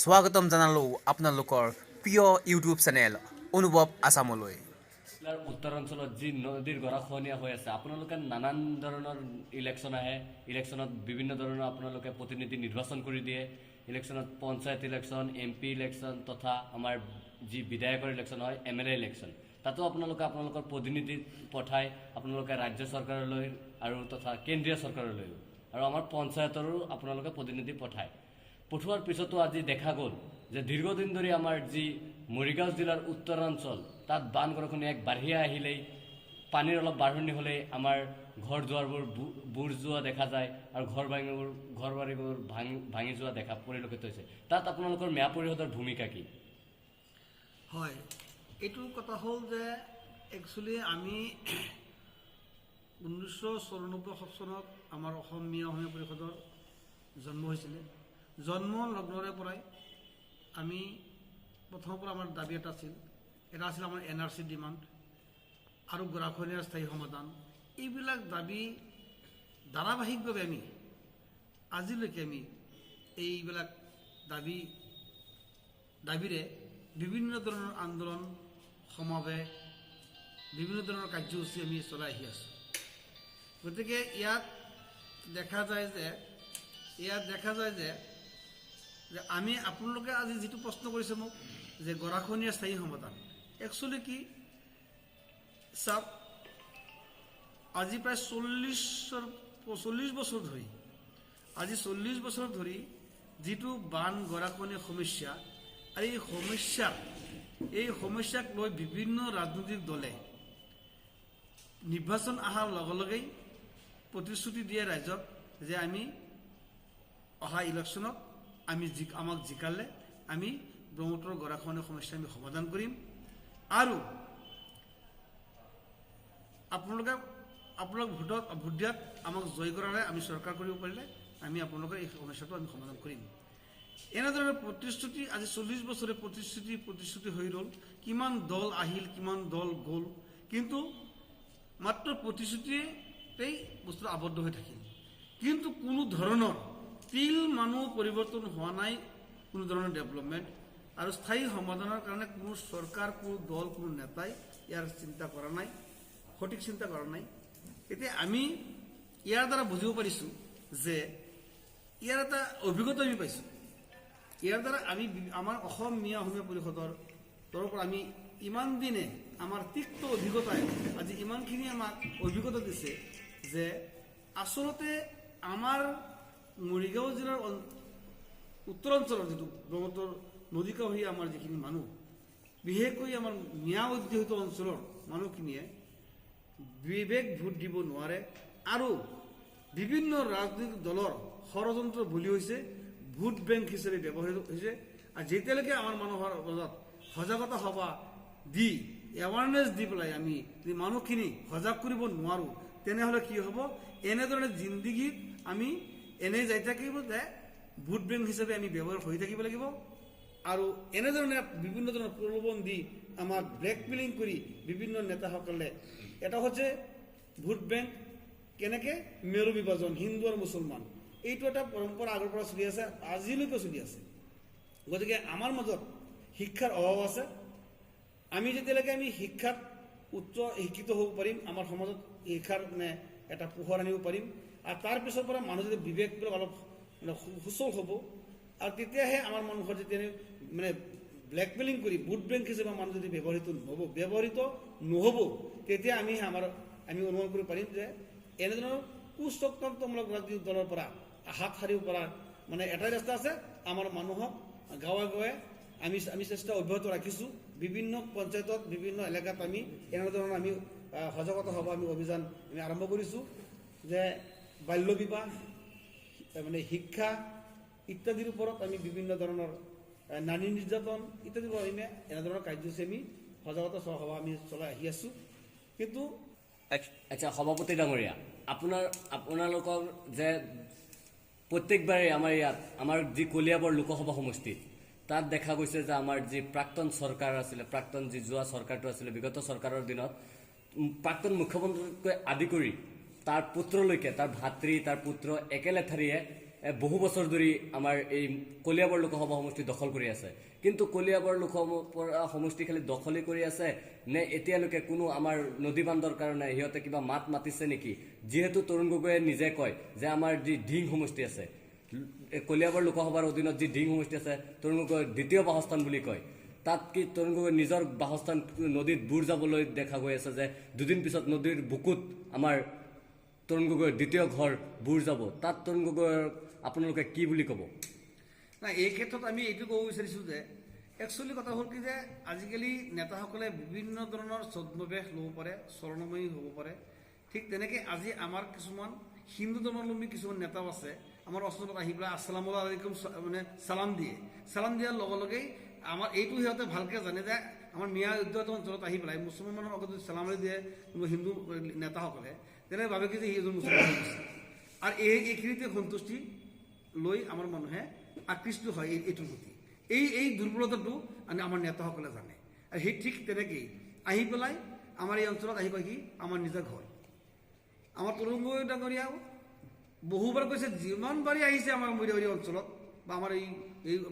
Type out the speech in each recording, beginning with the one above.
স্বাগতম জনালোঁ আপোনালোকৰ প্ৰিয় ইউটিউব চেনেল অনুভৱ আছামলৈ। জিলাৰ উত্তৰ অঞ্চলত যি নদীৰ গৰাখহনীয়া হৈ আছে, আপোনালোকে নানান ধৰণৰ ইলেকশ্যন আহে, ইলেকশ্যনত বিভিন্ন ধৰণৰ আপোনালোকে প্ৰতিনিধি নিৰ্বাচন কৰি দিয়ে। ইলেকশ্যনত পঞ্চায়ত ইলেকশ্যন, এমপি ইলেকশ্যন তথা আমাৰ যি বিধায়কৰ ইলেকশ্যন হয়, এমএলএ ইলেকশ্যন, তাতো আপোনালোকে আপোনালোকৰ প্ৰতিনিধি পঠায়। আপোনালোকে ৰাজ্য চৰকাৰলৈ আৰু তথা কেন্দ্ৰীয় চৰকাৰলৈও আৰু আমাৰ পঞ্চায়তৰো আপোনালোকে প্ৰতিনিধি পঠায়। পঠোৱাৰ পিছতো আজি দেখা গ'ল যে দীৰ্ঘদিন ধৰি আমাৰ যি মৰিগাঁও জিলাৰ উত্তৰাঞ্চল, তাত বান গৰাখহনীয়া এক বাঢ়ি আহিলেই, পানীৰ অলপ বাঢ়নি হ'লেই আমাৰ ঘৰ দুৱাৰবোৰ বুৰ যোৱা দেখা যায় আৰু ঘৰ বাৰীবোৰ ভাঙি ভাঙি যোৱা দেখা পৰিলক্ষিত হৈছে। তাত আপোনালোকৰ মিয়া পৰিষদৰ ভূমিকা কি? হয়, এইটো কথা হ'ল যে একচুৱেলি আমি 1994 চনত আমাৰ অসম মিয়া অসমীয়া পৰিষদৰ জন্ম হৈছিলে। জন্ম লগ্নৰে পৰাই আমি প্ৰথমৰ পৰা আমাৰ দাবী এটা আছিল, এটা আছিল আমাৰ এনআৰচি ডিমাণ্ড আৰু গৰাখহনীয়াৰ স্থায়ী সমাধান। এইবিলাক দাবী ধাৰাবাহিকভাৱে আমি আজিলৈকে আমি এইবিলাক দাবীৰে বিভিন্ন ধৰণৰ আন্দোলন, সমাৱেশ, বিভিন্ন ধৰণৰ কাৰ্যসূচী আমি চলাই আহি আছোঁ। গতিকে ইয়াত দেখা যায় যে আমি আপোনালোকে আজি যিটো প্ৰশ্ন কৰিছে মোক যে গৰাখহনীয়াৰ স্থায়ী সমাধান, একচুৱেলি কি চাওক, আজি প্ৰায় 40 বছৰ ধৰি, আজি 40 বছৰ ধৰি যিটো বান গৰাখহনীয়া সমস্যা আৰু এই সমস্যাক লৈ বিভিন্ন ৰাজনৈতিক দলে নিৰ্বাচন অহাৰ লগে লগেই প্ৰতিশ্ৰুতি দিয়ে ৰাইজক যে আমি অহা ইলেকশ্যনত আমি আমাক জিকালে আমি ব্ৰহ্মপুত্ৰৰ গৰাখহনীয়া সমস্যা আমি সমাধান কৰিম আৰু আপোনালোকে আপোনালোক ভোট দিয়াত আমাক জয় কৰালে, আমি চৰকাৰ কৰিব পাৰিলে আমি আপোনালোকৰ এই সমস্যাটো আমি সমাধান কৰিম। এনেধৰণৰ প্ৰতিশ্ৰুতি আজি 40 বছৰে প্ৰতিশ্ৰুতি প্ৰতিশ্ৰুতি হৈ ৰ'ল। কিমান দল আহিল, কিমান দল গ'ল, কিন্তু মাত্ৰ প্ৰতিশ্ৰুতিতেই বস্তুটো আবদ্ধ হৈ থাকিল। কিন্তু কোনো ধৰণৰ তিল মানুহ পৰিৱৰ্তন হোৱা নাই, কোনো ধৰণৰ ডেভেলপমেণ্ট আৰু স্থায়ী সমাধানৰ কাৰণে কোনো চৰকাৰ, কোনো দল, কোনো নেতাই ইয়াৰ চিন্তা কৰা নাই, সঠিক চিন্তা কৰা নাই। এতিয়া আমি ইয়াৰ দ্বাৰা বুজিব পাৰিছোঁ যে ইয়াৰ এটা অভিজ্ঞতা আমি পাইছোঁ। ইয়াৰ দ্বাৰা আমি আমাৰ অসম মিয়া অসমীয়া পৰিষদৰ তৰফৰ পৰা আমি ইমান দিনে আমাৰ তিক্ত অভিজ্ঞতাই আজি ইমানখিনি আমাক অভিজ্ঞতা দিছে যে আচলতে আমাৰ মৰিগাঁও জিলাৰ উত্তৰাঞ্চলৰ যিটো ব্ৰহ্মপুত্ৰৰ নদীকাষৰীয়া আমাৰ যিখিনি মানুহ, বিশেষকৈ আমাৰ মিয়া অধ্যুষিত অঞ্চলৰ মানুহখিনিয়ে বিবেক ভোট দিব নোৱাৰে আৰু বিভিন্ন ৰাজনৈতিক দলৰ ষড়যন্ত্ৰ বলি হৈছে, ভোট বেংক হিচাপে ব্যৱহৃত হৈছে। আৰু যেতিয়ালৈকে আমাৰ মানুহৰ মাজত সজাগতা সভা দি, এৱাৰনেছ দি পেলাই আমি যদি মানুহখিনি সজাগ কৰিব নোৱাৰোঁ, তেনেহ'লে কি হ'ব? এনেধৰণে জিন্দগীত আমি এনেই যাই থাকিব যে ভোট বেংক হিচাপে আমি ব্যৱহাৰ হৈ থাকিব লাগিব আৰু এনেধৰণে বিভিন্ন ধৰণৰ প্ৰলোভন দি আমাক ব্লেকমেইলিং কৰি বিভিন্ন নেতাসকলে। এটা হৈছে ভোট বেংক কেনেকে, মেৰু বিভাজন, হিন্দু আৰু মুছলমান, এইটো এটা পৰম্পৰা আগৰ পৰা চলি আছে, আজিলৈকে চলি আছে। গতিকে আমাৰ মাজত শিক্ষাৰ অভাৱ আছে। আমি যেতিয়ালৈকে আমি শিক্ষাত উচ্চ শিক্ষিত হ'ব পাৰিম, আমাৰ সমাজত শিক্ষাৰ মানে এটা পোহৰ আনিব পাৰিম আৰু তাৰ পিছৰ পৰা মানুহ যদি বিবেকবিলাক অলপ মানে সুচল হ'ব আৰু তেতিয়াহে আমাৰ মানুহৰ যেতিয়া মানে ব্লেকমেইলিং কৰি ভোট বেংক হিচাপে মানুহ যদি ব্যৱহৃত নহ'ব, তেতিয়া আমি অনুমান কৰিব পাৰিম যে এনেধৰণৰ কুচক্ৰান্তমূলক ৰাজনৈতিক দলৰ পৰা হাত সাৰিব পৰা মানে এটাই ৰাস্তা আছে। আমাৰ মানুহক গাঁৱে গাঁৱে আমি চেষ্টা অব্যাহত ৰাখিছোঁ। বিভিন্ন পঞ্চায়তত, বিভিন্ন এলেকাত আমি এনেধৰণৰ আমি সজাগতা সভা, আমি অভিযান আমি আৰম্ভ কৰিছোঁ যে বাল্য বিবাহ, মানে শিক্ষা ইত্যাদিৰ ওপৰত আমি বিভিন্ন ধৰণৰ নাৰী নিৰ্যাতন ইত্যাদিৰ ওপৰত আমি এনেধৰণৰ কাৰ্যসূচী, আমি সজাগতা সভা আমি চলাই আহি আছোঁ। কিন্তু আচ্ছা সভাপতি ডাঙৰীয়া, আপোনালোকৰ যে প্ৰত্যেকবাৰেই আমাৰ ইয়াত আমাৰ যি কলিয়াবৰ লোকসভা সমষ্টিত, তাত দেখা গৈছে যে আমাৰ যি প্ৰাক্তন চৰকাৰ আছিলে, প্ৰাক্তন যি যোৱা চৰকাৰটো আছিলে, বিগত চৰকাৰৰ দিনত প্ৰাক্তন মুখ্যমন্ত্ৰীতকৈ আদি কৰি তাৰ পুত্ৰলৈকে, তাৰ ভাতৃ, তাৰ পুত্ৰ একেলেথাৰিয়ে বহু বছৰ ধৰি আমাৰ এই কলিয়াবৰ লোকসভা সমষ্টি দখল কৰি আছে। কিন্তু কলিয়াবৰ লোকসভা সমষ্টি খালি দখলি কৰি আছে নে এতিয়ালৈকে কোনো আমাৰ নদী বান্ধৰ কাৰণে সিহঁতে কিবা মাত মাতিছে নেকি? যিহেতু তৰুণ গগৈয়ে নিজে কয় যে আমাৰ যি ঢিং সমষ্টি আছে, কলিয়াবৰ লোকসভাৰ অধীনত যি ঢিং সমষ্টি আছে, তৰুণ গগৈ দ্বিতীয় বাসস্থান বুলি কয়, তাত কি তৰুণ গগৈ নিজৰ বাসস্থান নদীত বুৰ যাবলৈ দেখা গৈ আছে যে দুদিন পিছত নদীৰ বুকুত আমাৰ তৰুণ গগৈৰ দ্বিতীয় ঘৰ বুৰ যাব, তাত তৰুণ গগৈৰ আপোনালোকে কি বুলি ক'ব? নাই, এই ক্ষেত্ৰত আমি এইটো ক'ব বিচাৰিছোঁ যে একচুৱেলি কথা হ'ল কি যে আজিকালি নেতাসকলে বিভিন্ন ধৰণৰ ছদ্মবেশ ল'ব পাৰে, স্বৰ্ণময়ী হ'ব পাৰে। ঠিক তেনেকৈ আজি আমাৰ কিছুমান হিন্দু ধৰ্মাৱলম্বী কিছুমান নেতাও আছে, আমাৰ অঞ্চলত আহি পেলাই আছালামু আলাইকুম মানে চালাম দিয়ে। চালাম দিয়াৰ লগে লগেই আমাৰ এইটো সিহঁতে ভালকৈ জানে যে আমাৰ মিয়া উদ্যোগ অঞ্চলত আহি পেলাই মুছলমানৰ আগত যদি চালাম দিয়ে কোনোবা হিন্দু নেতাসকলে, তেনেকৈ ভাবে কি যে সি এজন মুছলমান হৈ গৈছে। আৰু এইখিনিতে সন্তুষ্টি লৈ আমাৰ মানুহে আকৃষ্ট হয় এইটোৰ প্ৰতি। এই দুৰ্বলতাটো মানে আমাৰ নেতাসকলে জানে। আৰু সেই ঠিক তেনেকেই আহি পেলাই আমাৰ এই অঞ্চলত আহি কয় কি আমাৰ নিজৰ ঘৰ। আমাৰ তৰুণ গগৈ ডাঙৰীয়াও বহুবাৰ কৈছে, যিমান বাৰী আহিছে আমাৰ মৰিগাঁও অঞ্চলত বা আমাৰ এই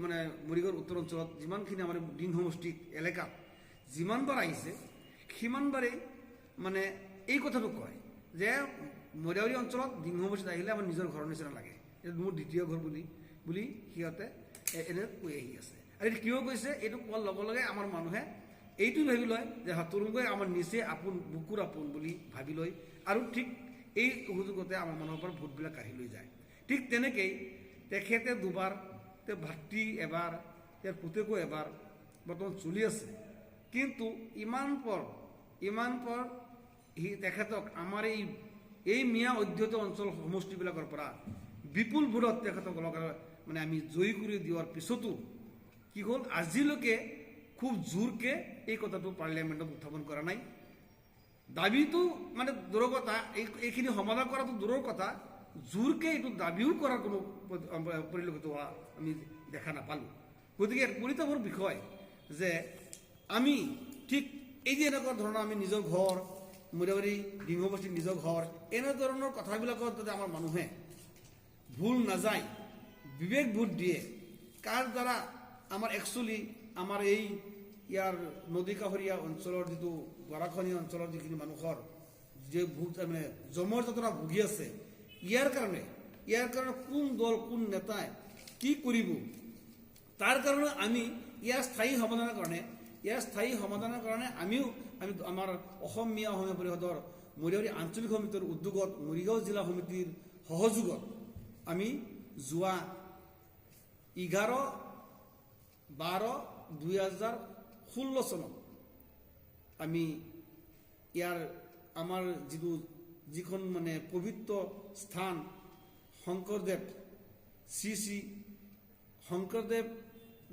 মানে মৰিগাঁৱৰ উত্তৰ অঞ্চলত যিমানখিনি আমাৰ ডিং সমষ্টিত এলেকাত যিমানবাৰ আহিছে সিমানবাৰেই মানে এই কথাটো কয় যে মৰিয়াউৰি অঞ্চলত ডিং সমষ্টিত আহিলে আমাৰ নিজৰ ঘৰৰ নিচিনা লাগে, এইটো মোৰ দ্বিতীয় ঘৰ বুলি সিহঁতে এনে কৈ আহি আছে। আৰু এইটো কিয় কৈছে, এইটো কোৱাৰ লগে লগে আমাৰ মানুহে এইটো ভাবি লয় যে তৰুণ গগৈ আমাৰ নিচে আপোন, বুকুৰ আপোন বুলি ভাবি লয় আৰু ঠিক এই সুযোগতে আমাৰ মানুহৰ পৰা ভোটবিলাক কাঢ়ি লৈ যায়। ঠিক তেনেকেই তেখেতে দুবাৰ, তেওঁৰ ভাতৃ এবাৰ, তেওঁৰ পুতেকো এবাৰ বৰ্তমান চলি আছে। কিন্তু ইমান পৰ সি তেখেতক আমাৰ এই মিয়া অধ্যুষিত অঞ্চল সমষ্টিবিলাকৰ পৰা বিপুল ভোটত তেখেতক মানে আমি জয়ী কৰি দিয়াৰ পিছতো কি হ'ল, আজিলৈকে খুব জোৰকৈ এই কথাটো পাৰ্লিয়ামেণ্টত উত্থাপন কৰা নাই। দাবীটো মানে দূৰৰ কথা, এইখিনি সমাধান কৰাটো দূৰৰ কথা, জোৰকৈ এইটো দাবীও কৰাৰ কোনো পৰিলক্ষিত হোৱা আমি দেখা নাপালোঁ। গতিকে পৰিতাপৰ বিষয় যে আমি ঠিক এই যে এনেকুৱা ধৰণৰ আমি নিজৰ ঘৰ মৰিয়াবাৰী ডিঙবস্তিত নিজৰ ঘৰ এনেধৰণৰ কথাবিলাকত যাতে আমাৰ মানুহে ভুল নাযায়, বিবেক ভোট দিয়ে, কাৰ দ্বাৰা আমাৰ একচুৱেলি আমাৰ এই ইয়াৰ নদী কাষৰীয়া অঞ্চলৰ যিটো গৰাখনীয়া অঞ্চলৰ যিখিনি মানুহৰ যে ভোগ মানে জমৰ যাতনা ভুগি আছে, ইয়াৰ কাৰণে কোন দল কোন নেতাই কি কৰিব, তাৰ কাৰণে আমি ইয়াৰ স্থায়ী সমাধানৰ কাৰণে, ইয়াৰ স্থায়ী সমাধানৰ কাৰণে আমি আমাৰ অসম মিয়া অসমীয়া পৰিষদৰ মৰিয়াবাৰী আঞ্চলিক সমিতিৰ উদ্যোগত মৰিগাঁও জিলা সমিতিৰ সহযোগত আমি যোৱা 11/12/2016 চনত আমি ইয়াৰ আমাৰ যিখন মানে পবিত্ৰ স্থান শংকৰদেৱ শ্ৰী শ্ৰী শংকৰদেৱ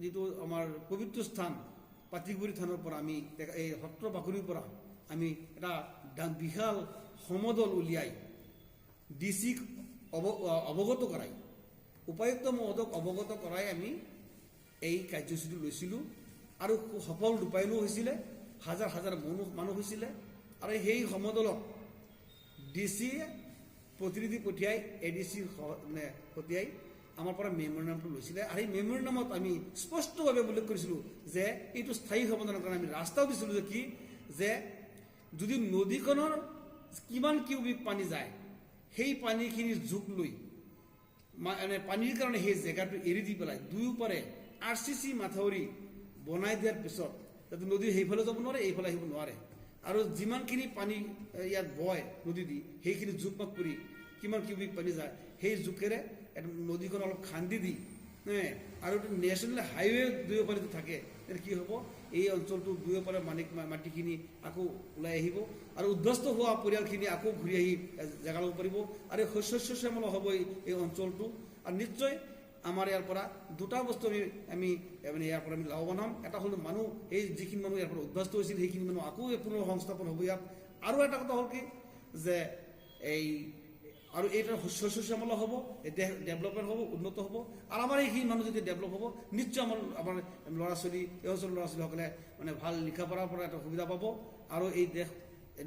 যিটো আমাৰ পবিত্ৰ স্থান পাতিগুৰি থানৰ পৰা আমি এই সত্ৰ বাকৰিৰ পৰা আমি এটা বিশাল সমদল উলিয়াই ডি চিক অৱগত কৰাই, উপায়ুক্ত মহোদয়ক অৱগত কৰাই আমি এই কাৰ্যসূচীটো লৈছিলোঁ আৰু খুব সফল ৰূপায়ণো হৈছিলে, হাজাৰ হাজাৰ মানুহ হৈছিলে। আৰু সেই সমদলক ডি চিয়ে প্ৰতিনিধি পঠিয়াই, এ ডি চিৰ মানে পঠিয়াই আমাৰ পৰা মেম'ৰেণ্ডামটো লৈছিলে। আৰু সেই মেম'ৰেণ্ডামত আমি স্পষ্টভাৱে উল্লেখ কৰিছিলোঁ যে এইটো স্থায়ী সমাধানৰ কাৰণে আমি ৰাস্তাও দিছিলোঁ যে কি যে যদি নদীখনৰ কিমান কিউবিক পানী যায় সেই পানীখিনি জোখ লৈ মানে পানীৰ কাৰণে সেই জেগাটো এৰি দি পেলাই দুয়োপাৰে আৰ চি চি মাথাউৰি বনাই দিয়াৰ পিছত যাতে নদী সেইফালে যাব নোৱাৰে, এইফালে আহিব নোৱাৰে, আৰু যিমানখিনি পানী ইয়াত বয় নদী দি সেইখিনি জোখ মাখ কৰি কিমান কিউবিক পানী যায় সেই জোখেৰে নদীখন অলপ খান্দি দি আৰু নেশ্যনেল হাইৱে দুয়োপাৰে যদি থাকে তেতিয়া কি হ'ব, এই অঞ্চলটো দুয়োপাৰে মাটিখিনি আকৌ ওলাই আহিব আৰু উদ্ধস্ত হোৱা পৰিয়ালখিনি আকৌ ঘূৰি আহি জেগা ল'ব পাৰিব আৰু শস্য শ্যামল হ'ব এই অঞ্চলটো। আৰু নিশ্চয় আমাৰ ইয়াৰ পৰা দুটা বস্তু আমি মানে ইয়াৰ পৰা আমি লাভৱান হ'ম। এটা হ'ল মানুহ, এই যিখিনি মানুহ ইয়াৰ পৰা উদ্ধ্বস্ত হৈছিল সেইখিনি মানুহ আকৌ পুনৰ সংস্থাপন হ'ব ইয়াত। আৰু এটা কথা হ'ল কি যে এই আৰু এইটো শস্য শ্যামল হ'ব, এই দেশ ডেভেলপমেণ্ট হ'ব, উন্নত হ'ব। আৰু আমাৰ এইখিনি মানুহ যদি ডেভেলপ হ'ব নিশ্চয় আমাৰ ল'ৰা ছোৱালী, এই অঞ্চলৰ ল'ৰা ছোৱালীসকলে মানে ভাল লিখা পঢ়াৰ পৰা এটা সুবিধা পাব আৰু এই দেশ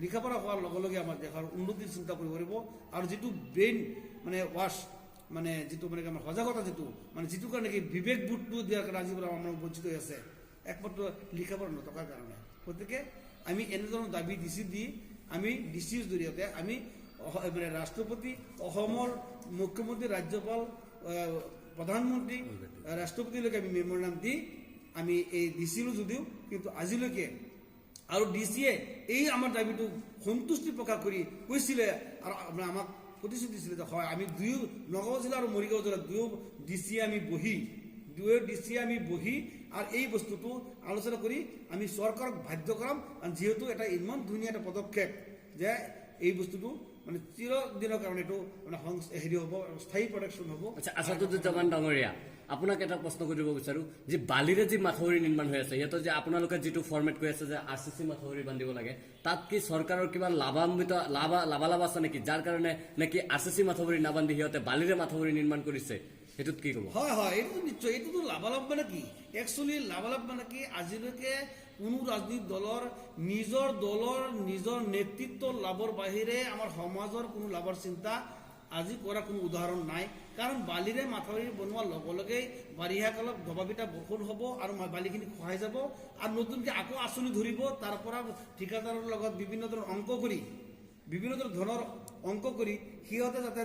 লিখা পঢ়া হোৱাৰ লগে লগে আমাৰ দেশৰ উন্নতিৰ চিন্তা কৰিব পাৰিব। আৰু যিটো ব্ৰেইন মানে ৱাছ মানে যিটো মানে আমাৰ সজাগতা যিটো মানে যিটো কাৰণে কি বিবেক বোধটো দিয়াৰ কাৰণে আজি আমাৰ বঞ্চিত হৈ আছে একমাত্ৰ লিখা পঢ়া নথকাৰ কাৰণে। গতিকে আমি এনেধৰণৰ দাবী ডিচি দি আমি ডি চিৰ জৰিয়তে আমি মানে ৰাষ্ট্ৰপতি, অসমৰ মুখ্যমন্ত্ৰী, ৰাজ্যপাল, প্ৰধানমন্ত্ৰী, ৰাষ্ট্ৰপতিলৈকে আমি মেম'ৰেণ্ডাম দি আমি এই দিছিলোঁ যদিও কিন্তু আজিলৈকে আৰু ডি চিয়ে এই আমাৰ দাবীটো সন্তুষ্টি প্ৰকাশ কৰি কৈছিলে আৰু মানে আমাক প্ৰতিশ্ৰুতি দিছিলে যে হয়, আমি দুয়ো নগাঁও জিলা আৰু মৰিগাঁও জিলা দুয়ো ডি চিয়ে আমি বহি দুয়ো ডি চিয়ে আমি বহি আৰু এই বস্তুটো আলোচনা কৰি আমি চৰকাৰক বাধ্য কৰাম, কাৰণ যিহেতু এটা ইমান ধুনীয়া এটা পদক্ষেপ যে এই বস্তুটো মানে চিৰদিনৰ কাৰণে এইটো মানে হেৰি হ'ব, স্থায়ী প্ৰডাকশ্যন হ'ব। আচ্ছা, আছাদুজ্জামান ডাঙৰীয়া, আপোনাক এটা প্ৰশ্ন কৰিব বিচাৰো যে বালিৰে যি মাথাউৰি নিৰ্মাণ হৈ আছে, সিহঁতৰ যে আপোনালোকে যিটো ফৰ্মেট কৈ আছে যে আৰচিচি মাথাউৰি বান্ধিব লাগে, তাত কি চৰকাৰৰ কিবা লাভান্বিত লাভালাভ আছে নেকি, যাৰ কাৰণে নেকি আৰচিচি মাথাউৰি নাবান্ধি সিহঁতে বালিৰে মাথাউৰি নিৰ্মাণ কৰিছে, সেইটোত কি ক'ব? হয় হয়, এইটোতো নিশ্চয়, এইটোতো লাভালাভ মানে কি, একচুৱেলি লাভালাভ মানে কি, আজিলৈকে কোনো ৰাজনৈতিক দলৰ নিজৰ দলৰ নিজৰ নেতৃত্ব লাভৰ বাহিৰে আমাৰ সমাজৰ কোনো লাভৰ চিন্তা আজি কৰা কোনো উদাহৰণ নাই। কাৰণ বালিৰে মাথাউৰি বনোৱাৰ লগে লগেই বাৰিষা কালত দবাপিটা বৰষুণ হ'ব আৰু বালিখিনি খহাই যাব আৰু নতুনকৈ আকৌ আঁচনি ধৰিব, তাৰ পৰা ঠিকাদাৰৰ লগত বিভিন্ন ধৰণৰ অংক কৰি বিভিন্ন ধৰণৰ অংক কৰি সিহঁতে যাতে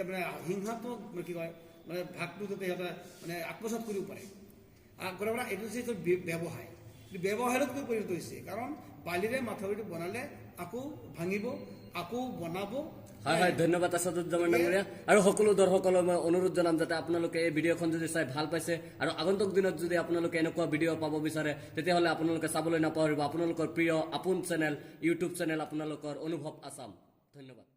মানে হিংসাত্মক মানে কি কয় মানে ভাগটো যাতে সিহঁতে মানে আত্মসাত কৰিব পাৰে। কৰা মানে এইটো হৈছে ব্যৱসায়, এইটো ব্যৱসায়ত গৈ পৰিণত হৈছে। কাৰণ বালিৰে মাথাউৰিটো বনালে আকৌ ভাঙিব, আকৌ বনাব। হয় হয়, ধন্যবাদ আছাদুজ্জামান ডাঙৰীয়া। আৰু সকলো দৰ্শকলৈ মই অনুৰোধ জনাম যাতে আপোনালোকে এই ভিডিঅ'খন যদি চাই ভাল পাইছে আৰু আগন্তুক দিনত যদি আপোনালোকে এনেকুৱা ভিডিঅ' পাব বিচাৰে, তেতিয়াহ'লে আপোনালোকে চাবলৈ নাপাহৰিব আপোনালোকৰ প্ৰিয় আপোন চেনেল, ইউটিউব চেনেল আপোনালোকৰ অনুভৱ আছাম। ধন্যবাদ।